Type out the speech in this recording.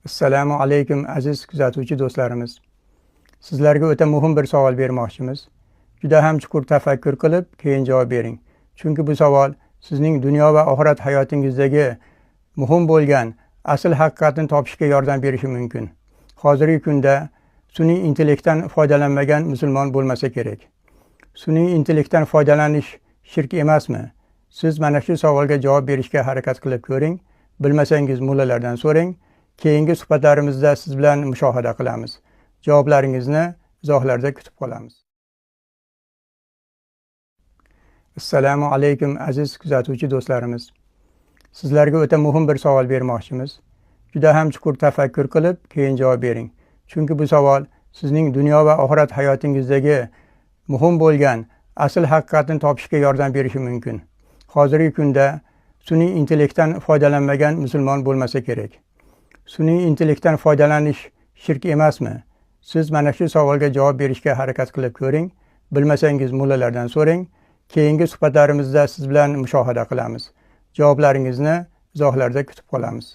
Assalomu alaykum, aziz kuzatuvchi do'stlarimiz. Sizlarga o'ta muhim bir savol bermoqchimiz. Juda ham chuqur tafakkur qilib, keyin javob bering. Chunki bu savol sizning dunyo va oxirat hayotingizdagi muhim bo'lgan asl haqiqatni topishga yordam berishi mumkin. Hozirgi kunda sun'iy intellektdan foydalanmagan musulmon bo'lmasa kerak. Sun'iy intellektdan foydalanish shirk emasmi? Siz mana shu savolga javob berishga harakat qilib ko'ring. Bilmasangiz mullalardan so'rang. Keyingi suhbatlarimizda siz bilan mushohada qilamiz. Javoblaringizni izohlarda kutib qolamiz. Assalomu alaykum, aziz kuzatuvchi do'stlarimiz. Sizlarga o'ta muhim bir savol bermoqchimiz. Juda ham chuqur tafakkur qilib, keyin javob bering. Chunki bu savol sizning dunyo va oxirat hayotingizdagi muhim bo'lgan asl haqiqatni topishga yordam berishi mumkin. Hozirgi kunda sun'iy intellektdan foydalanmagan musulmon bo'lmasa kerak. Sun'iy intellektdan foydalanish shirk emasmi? Siz mana shu savolga javob berishga harakat qilib ko'ring. Bilmasangiz mullalardan so'rang. Keyingi suhbatlarimizda siz bilan mushohada qilamiz. Javoblaringizni izohlarda kutib qolamiz.